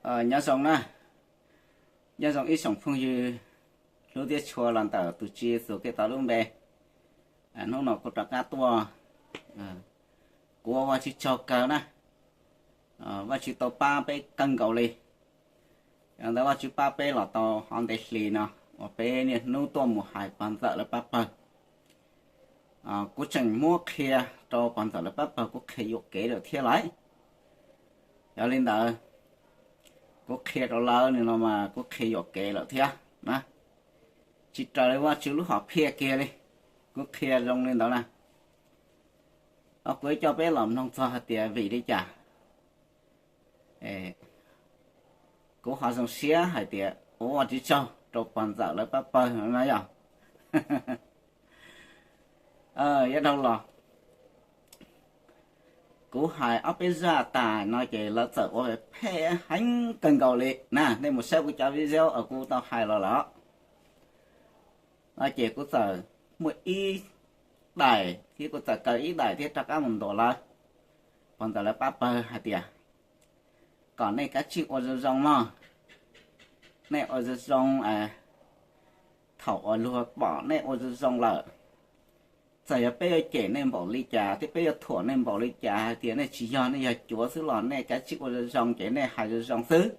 Nyob zoo na, nyob zoo ib tsoom phooj ywg hlub thiab tshua los ntawm tus Tswv Yexus Khetos lub npe. Hnub no kuv rov qab tuaj, kuv ua Vajtswv tsaug kawg na. Vajtswv tau pab peb kawg nkaus li. Yog ntawd Vajtswv pab peb los tau hov ntev hlis no uas peb niaj hnub tuaj mus hais pog ntxawm lawv pab pawg. Kuv tseem muab qhia rau pog ntxawm lawv pab pawg kuv qhia yuam kev lawm thiab lauj. Yog li ntawd, kuv qhia rau lawv no mas kuv qhia yuam kev lawm thiab na. Tsis raws li Vajtswv lub hom phiaj kiag li, kuv qhia zoo li ntawd na. Kuv coj peb los mloog txog hais tias vim li cas kuv ho zoo siab hais tias ua Vajtswv tsaug rau pog ntxawm lawv pab pawg no yog. Yav dhau los kuv hais ob peb zaj tas no ces lawv txawm ua phem heev kawg nkaus li na. Nej mus saib kuv cov video uas kuv tau hais los lawm no ces kuv txawm muaj ib daim thiab kuv txawm kaw ib daim thiab rov qab mus ntuas lawv, pog ntxawm lawv pab pawg hais tias kom nej kav tsij ua zoo zoo mog. Nej ua zoo zoo, thaum uas luag pom nej ua zoo zoo lawm, txawm yog peb yuav cem nej npaum li cas thiab peb yuav thuam nej npaum li cas hais tias nej tsis yog, nej yog cuav xwb los nej kav tsij ua zoo zoo ces nej hais zoo zoo xwb,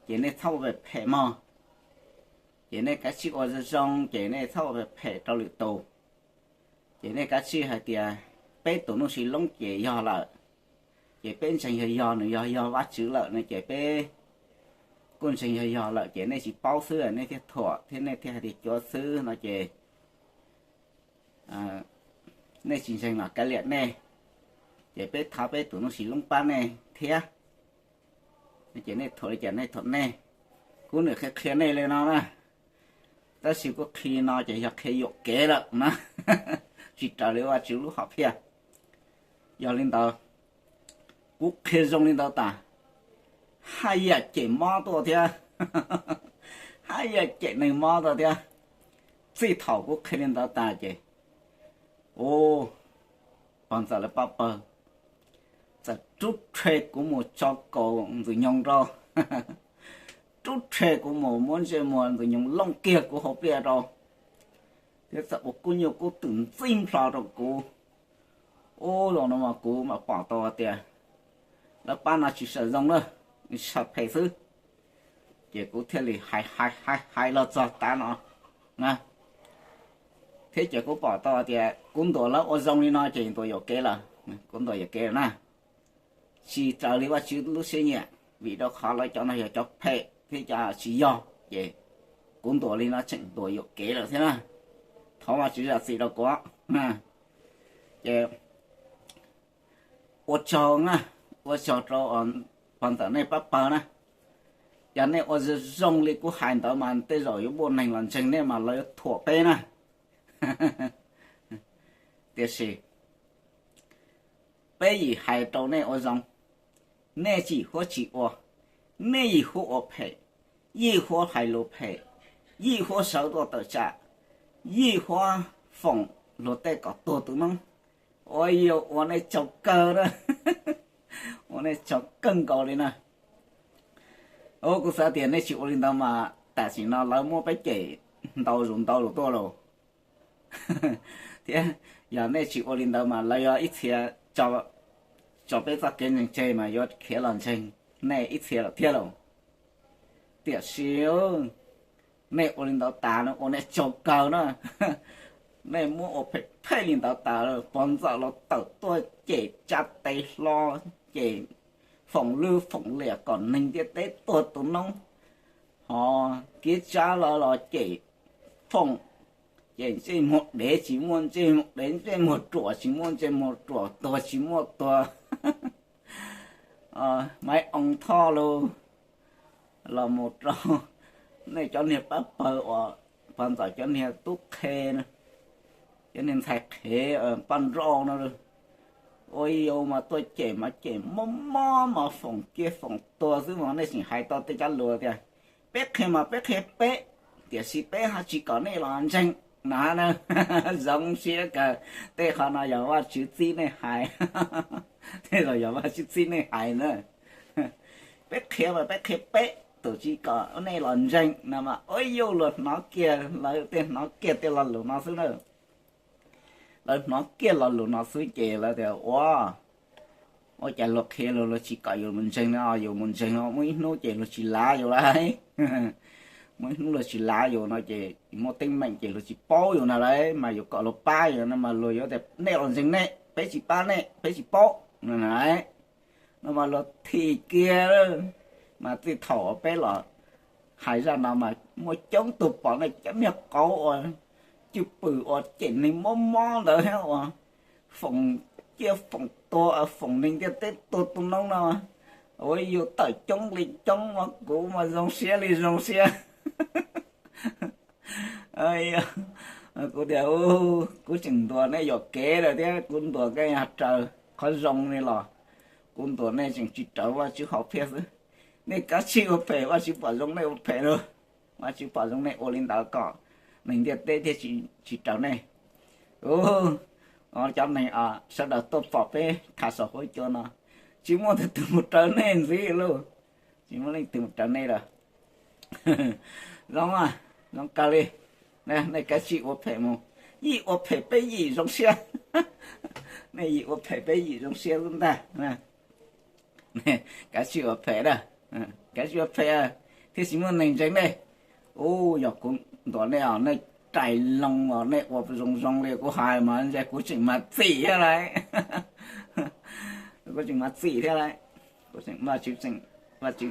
ces nej txhob ua phem phem mog. Ces nej kav tsij ua zoo zoo ces nej txhob ua phem phem rau lwm tus. Ces nej kav tsij hais tias peb tus Nuj Sis Loob ces yog lawm, ces peb ntseeg yog yog nws yog yog Vajtswv lawm no ces peb kuj ntseeg yog yog lawm ces nej tsis paub xwb nej thiaj thuam thiab nej thiaj hais tias cuav xwb no ces nej tsis ntseeg los kav liam nej, ces peb thov peb tus Nuj Sis Loob pab nej thiab. Ces nej thuam li cas nej thuam nej, kuv niam qhia qhia nej li no na. Tab sis kuv qhia no ces yog qhia yuam kev lawm na, tsis raws li Vajtswv lub hom phiaj. Yog li ntawd, kuv qhia zoo li ntawd tas, haj yam cem mob tuaj thiab, haj yam cem neeg mob tuaj thiab. Txij thaum kuv qhia li ntawd tas ces, u, pog ntxawm lawv pab pawg txawm rub rhe kuv mus tso kaus ntxwg nyoog rau, rub rhe kuv mus muab ntsej muag ntxwg nyoog looj kiag kuv hauv pliaj rau, thiab txawm ua kub nyuj kub twm ntxij nplho rau kuv. Ub, zaum no mas kuv mam pom tau tias lawv pab no tsis tshwm zoo na, tshwm phem xwb. Ces kuv thiaj li hais hais hais hais los txog tav no na, thiab ces kuv pom tau tias kuv ntuas lawv ua zoo li no ces ntuas yuam kev lawm, kuv ntuas yuam kev lawm na. Tsis raws li Vajtswv lub siab nyiam, vim rau qhov lawv cov no yog cov phem thiab cov tsis yog, ces kuv ntuas li no tseem ntuas yuam kev lawm thiab na. Thov Vajtswv zam txim rau kuv. Ces ua tsaug na, ua tsaug rau pog ntxawm nej pab pawg na. Yog nej ua zoo zoo li kuv hais ntawd mas tej zaum yuav muaj neeg los ntseeg nej mas lawv yuav thuam peb na. Tiam sis peb yim hais rau nej ua zoo, nej yim huab tsis ua, nej yim huab ua phem, yim huab hais lus phem, yim huab sawv tuaj tawm tsam, yim huab foom luag tej kom tuag tus noob. Ua yus ua nej tsaug kawg na, ua nej tsaug kawg nkaus li na. Kuv xav tias nej tsis ua li ntawd mas tam sim no lawv muab peb cem ntau zus ntau zus tuaj lauj. Thiab yog nej tsis ua li ntawd mas lawv yuav ib txhia tso peb txoj kev ntseeg tseg mas yuav khiav los ntseeg nej ib txhia lawm thiab lauj. Tiam sis nej ua li ntawd tas no ua nej tsaug kawg na. Nej muab ua phem phem li ntawd tas, pog ntxawm los tawm tuaj cem tsa tes hlo, cem foom lwj foom liam kom neeg ntiaj teb tuag tus noob, ho Kiab Tsab los los cem foom, ces ntsej muag dev tsis muaj ntsej muag dev, ntsej muag ruam tsis muaj ntsej muag ruam, tuag tsis muaj tuag. Maiv Oo Thoj los, los mus rau nej cov niag pab pawg uas pog ntxawm cov niag tub qhe, cov niag ntxhais qhev poj nrauj no, ua yus mas tuaj cem mas cem mob mob mas foom kiag foom tuag xwb mas nej tseem hais tau tej cov lus tias peb qhia mas peb qhia peb, tiam sis peb ho tsis kom nej los ntseeg na. Zoo siab kawg, tej qhov no yog Vajtswv txib nej hais, tej zaum yog Vajtswv txib nej hais na. peb qhia mas peb qhia peb tus tsis kom nej los ntseeg no mas ua yuj luag hnov kiag, lawv tej hnov kiag tej lo lus no xwb na. Lawv hnov kiag lo lus no xwb ces lawv tias ua, ua cas luag qhia luag, luag tsis kom yus mus ntseeg no, yus mus ntseeg no muaj ib hnub ces luag tsis lav yus lawm. Muaj ib hnub luag tsis lav yus no ces muaj teeb meem ces luag tsis paub yus no lawm, mas yus kom luag pab yus no mas luag yuav tias nej los ntseeg nej, peb tsis pab nej, peb tsis paub no na. No mas luag thim kiag, mas txij thaum peb los hais zaj no mas muaj coob tug pom nej cov niag qauv uas cwj pwm uas cem neeg mob mob ntawd thiab uas foom ciaj foom tua, foom neeg ntiaj teb tua tus noob no, ua yuj tawm coob li coob mas kuv mas zoo siab li zoo siab. Kuv tias kuv tseem ntuas nej yuam kev lawm thiab kuv ntuas nej raws qhov zoo li los kuv ntuas nej tseem tsis raws Vajtswv hom phiaj xwb. Nej kav tsij ua phem, Vajtswv pom zoo nej ua phem lawm. Vajtswv pom zoo nej ua li ntawd kom neeg ntiaj teb thiaj tsis raws nej. Cov neeg sawv daws tuaj pom peb tham saum huab cua no, tsis muaj leej twg mus raws nej ntxiv lauj. Tsis muaj leej twg mus raws nej lawm. Zoo, zoo kawg li. Nej kav tsij ua phem mus, yim ua phem peb yim zoo siab. Nej yim ua phem peb yim zoo siab xwb ntag. Kav tsij ua phem a, kav tsij ua phem thiaj tsis muaj neeg ntseeg nej. Ub, yog kuv ntuas nej os, nej rais loo os, nej ua zoo zoo li kuv hais mas ntshe kuv tseem mas txim thiab lauj. Kuv tseem mas txim thiab lauj. Kuv tseem, Vajtswv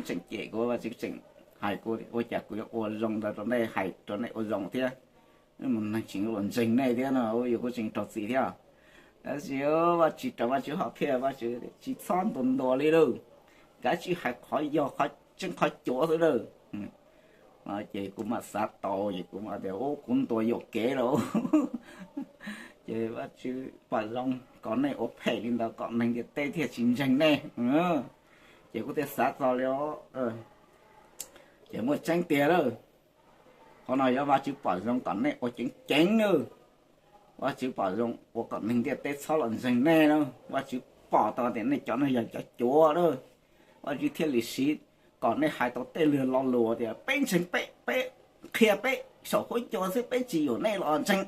tseem cem kuv, Vajtswv tseem hais kuv ua cas kuv yuav ua zoo ntawd rau nej, hais rau nej ua zoo thiab. Neeg tseem los ntseeg nej thiab no, yus kuv tseem raug txim thiab. Tab sis Vajtswv raws Vajtswv hom phiaj, Vajtswv tsis txhob ntuas ntuas li lauj. Kav tsij hais qhov yog qhov tseeb qhov cuav xwb lauj. Ces kuv mam xav tau, ces kuv mam tias ub, kuv ntuas yuam kev lawm. Ces Vajtswv pom zoo kom nej ua phem li ntawd kom neeg ntiaj teb thiaj tsis ntseeg nej. Ces kuv thiaj xav txog li os. Ces muaj tseeb tiag lauj. Qhov no yog Vajtswv pom zoo kom nej ua ceev ceev na. Vajtswv pom zoo ua kom neeg ntiaj teb txhob los ntseeg nej na. Vajtswv pom tau tias nej cov no yog cov cuav na. Vajtswv thiaj li siv kom nej hais tau tej lwg lo lus tias peb ntseeg peb, peb qhia peb saum huab cua xwb, peb tsis yuam nej los ntseeg.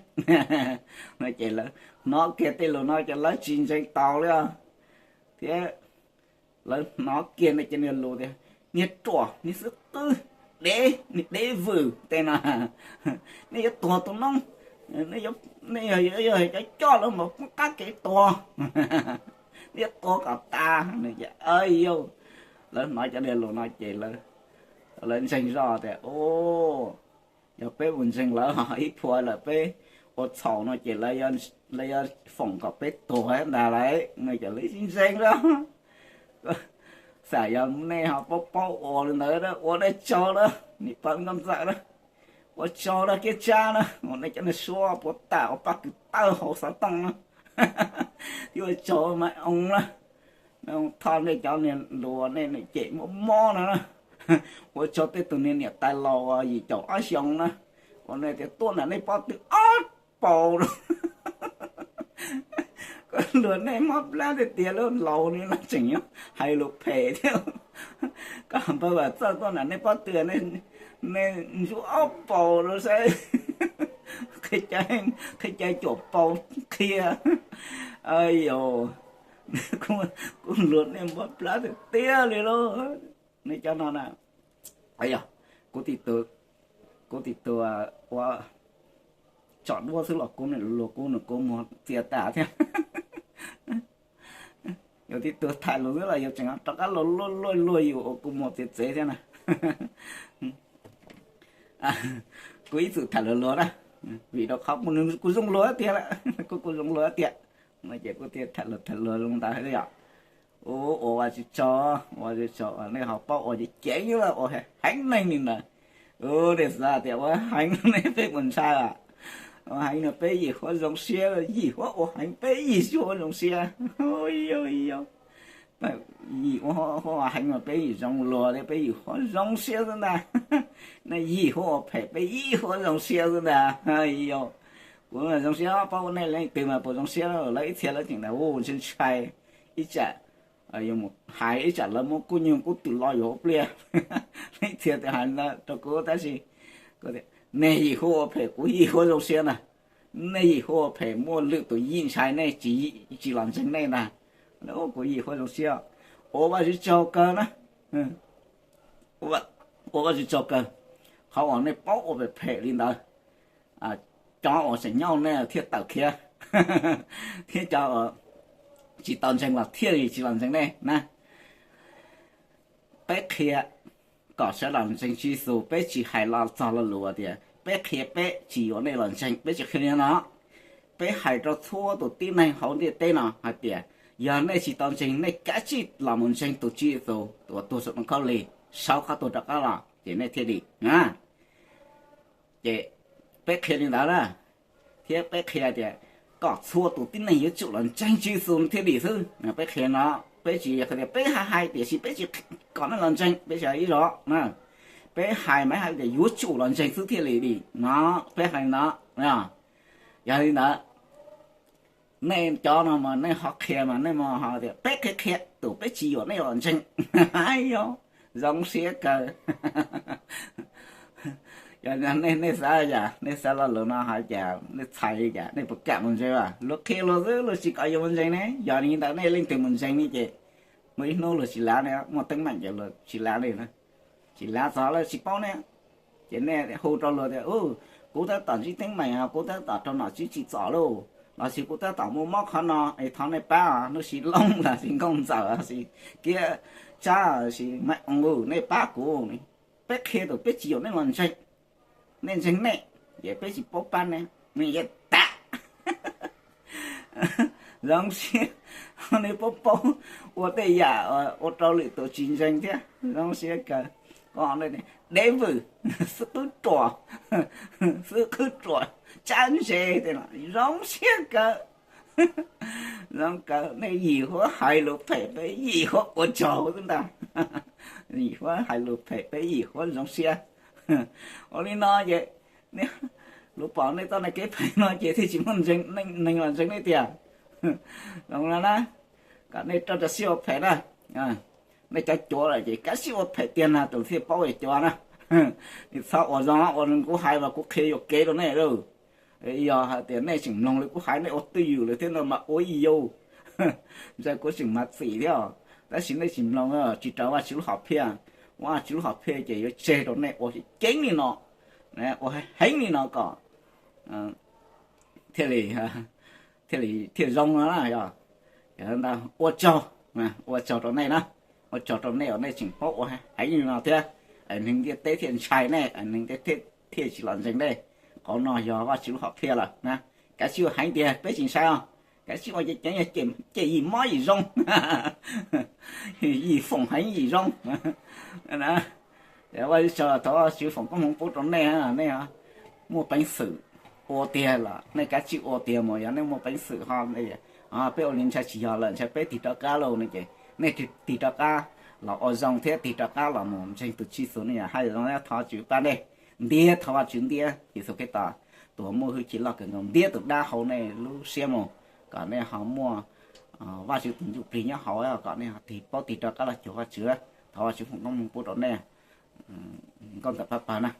No ces lawv hnov kiag tej lus no ces lawv tsis ntseeg tau li os. Thiab lawv hnov kiag nej cov niag lus tias niag ruam, niag xwb qwb, dev, niag dev vwm tej no, nej yuav tuag tus noob, nej yog cov coj lawv mus poob qab kev tuag, nej yuav tuag kom tas. Yauj, lawv hnov cov niag lus no ces lawv ntseeg zoj tias o, yog peb mus ntseeg lawv ho ib phua lawm peb ua txhaum no ces lawv yuav foom kom peb tuag ntag lauj. No ces lawv tsis ntseeg lawm. Xam yog nej ho paub paub ua li ntawd ua nej tsaug lawm, nim pab nkauj ntxawm lawm, ua tsaug lawm Kiab Tsab na, ua nej cov niag suab puav tam ua paj kws tawj hauv xov tooj na, thiab ua tsaug Maiv Oo na, Maiv Oo Thoj, nej cov niag lus nej cem mob mob no na, ua tsaug tej tus niag niam tais laus yim caum ob xyoos na, ua nej tias tuaj nram nej pob tw ob paus. Koj luag nej mob plab tiag tiag, lub laus ni los tseem yuav hais lus phem thiab. Koj npawg Vam Txawj tuaj nram nej pob tw, nej ntsuab ob paus rau saib, qhia cai cuam paus qhia. Yauj, kuv luag nej mob plab tiag tiag li lauj. Nej cov no na, yog kuv tis tug, kuv tis tug ua tsom duab xwb los kuv luag kuv nws kuv muag txias tas thiab. Yus tis tug tham lus xwb los yus tseem rov qab luag luag luag luag yus ua kuv muag txias txias thiab na. Kuv ib txwm tham luag luag na, vim rau qhov kuv zoo luag tiag lawm, kuv kuv zoo luag tiag, no ces kuv thiaj tham luag tham luag zoo ntawd yom. Ua ua Vajtswv tsaug, ua Vajtswv tsaug nej ho paub ua ceev ceev, ua heev neeg li ntawd. Ua nej xav tias ua heev no nej peb puas ntshai, ua heev no peb yim huab zoo siab, yim huab ua heev peb yim huab zoo siab. Yim ua heev no peb yim zoo luag thiab peb yim huab zoo siab xwb ntag. Nej yim huab ua phem peb yim huab zoo siab xwb ntag. Yog kuv zoo siab paub nej leej twg mas puas zoo siab, lawv ib txhia lawv tseem ntawd ntshai ntshai ib tsam Yuav mus hais ib tsam lawv muab kuj nyuag kub twm lo yuav ua pliaj. Leej txiv tias hais ntawd rau kuv tab sis nej yim huab ua phem kuv yim huab zoo siab na. Nej yim huab ua phem muaj lwm tus yim ntshai nej tsis los ntseeg nej ntag. Kuv yim huab zoo siab. Ua Vajtswv tsaug kawg na. Ua Vajtswv tsaug kawg. Qhov uas nej paub ua phem phem li ntawd, cov uas tseem nyob nej thiaj tawm khiav, thiab cov uas tsis tau ntseeg los thiaj li tsis los ntseeg nej na. Peb qhia kom sawv daws ntseeg Tswv Yexus, peb tsis hais los txog lo lus tias peb qhia peb tsis yuav nej los ntseeg, peb tsis qhia li no. Peb hais rau txhua tus tib neeg hauv ntiaj teb no hais tias yog nej tsis tau ntseeg, nej kav tsij los mus ntseeg tus Tswv Yexus tus uas tuag saum ntoo khaub lig, sau qhov tuag rov qab los ces nej thiaj dim. Ces peb qhia li ntawd na, thiab peb qhia tias kom txhua tus tib neeg yuav tsum los ntseeg Tswv Yexus thiaj dim xwb. Peb qhia no, peb tsis tias peb hais hais tiam sis peb tsis kom nej los ntseeg, peb tsis hais ib zog na. Peb hais mas hais tias yuav tsum los ntseeg xwb thiaj li dim no, peb hais li no. Yog li ntawd, nej cov no mas nej ho qhia mas nej mus ho tias peb qhia qhia tus peb tsis yuam nej los ntseeg. Yog, zoo siab kawg. Yog nej xav yam, nej xav lo lus no hais cas nej txhais li cas, nej puas kam mus ntseeg? Luag qhia luag xwb, luag tsis kom yuav mus ntseeg ne. Yog li ntawd nej leej twg mus ntseeg ne ces muaj ib hnub luag tsis lav ne, muaj teeb meem ces luag tsis lav ne, tsis lav txog lawv tsis paub ne. Ces nej hu rau luag tias, kuv tab tom ntsib teeb meem, kuv tab tom rau nom tswv tsim txom lauj, los sis kuv tab tom muaj mob qhov no es thov nej pab, hnub sis loob los sis nkauj ntxawm los sis kiab tsab los sis maiv oo, nej pab kuv. Peb qhia tus peb tsis yuam nej los ntseeg, nej ntseeg nej, ces peb tsis paub pab nej, nej yeej tas. Zoo siab, nej paub paub ua tej yam ua rau lwm tus tsis ntseeg thiab, zoo siab kawg. Dej vwm, xwb qwb ruam, xwb qwb ruam, tsab ntse, zoo siab kawg. Zoo kawg, nej yim huab hais lus phem peb yim huab ua tsaug xwb ntag. Yim huab hais lus phem peb yim huab zoo siab. Ua li no ces lub pom nej txoj kev phem no ces thiaj tsis muaj neeg los ntseeg nej tiag. Zoo no na, kom nej rau rau siab ua phem na. Nej cov cuav lawm ces kav tsij ua phem tiag na tus thiaj paub cuav na. Txhob ua zoo ua zoo kuv hais mas kuv qhia yuam kev rau nej lauj. Yog hais tias nej tseem mloog li kuv hais, nej ua twj ywm lawm thiab no mas ua ib yam. Ntshai kuv tseem mas txim thiab, tab sis nej tsis mloog, tsis raws Vajtswv lub hom phiaj. Vajtswv lub hom phiaj ces yuav tseg rau nej ua ceev li no, ua heev li no kom thiaj li thiaj zoo no na. Yog ntawd ua tsaug, ua tsaug rau nej na, ua tsaug rau nej uas nej tseem paub ua heev li no thiab, neeg ntiaj teb thiaj ntshai nej, neeg ntiaj teb thiaj tsis los ntseeg nej. Qhov no yog Vajtswv lub hom phiaj lawm na. Kav tsij ua heev tiag peb tsis ntshai os. Kav tsij ua ceev ceev, yim mob yim zoo, yim foom heev yim zoo. Vaj tsov, thov Vajtswv foom koob hmoov pub rau nej, nej muaj peev xwm ua tiag los nej kav tsij ua tiag mus, yog nej muaj peev xwm ho peb ua li ntshai tsis yog lawm, ntshai peb tig rov qab lauj no ces nej tig rov qab los ua zoo thiab tig rov qab los mus ntseeg tus Tswv Yexus ne. Yog hais zoo thov Tswv pab nej, ntiab thov Vajtswv ntiab Yexus Khetos tus uas muaj hwj chim loj kawg nkaus, ntiab tus dab hauv nej lub siab mus, kom nej ho muaj Vajtswv tus ntsuj plig nyob hauv, kom nej ho tig paub tig rov qab los cuag Vajtswv. Thov Vajtswv foom koob hmoov pub rau nej. Nkauj ntawm pab pawg na.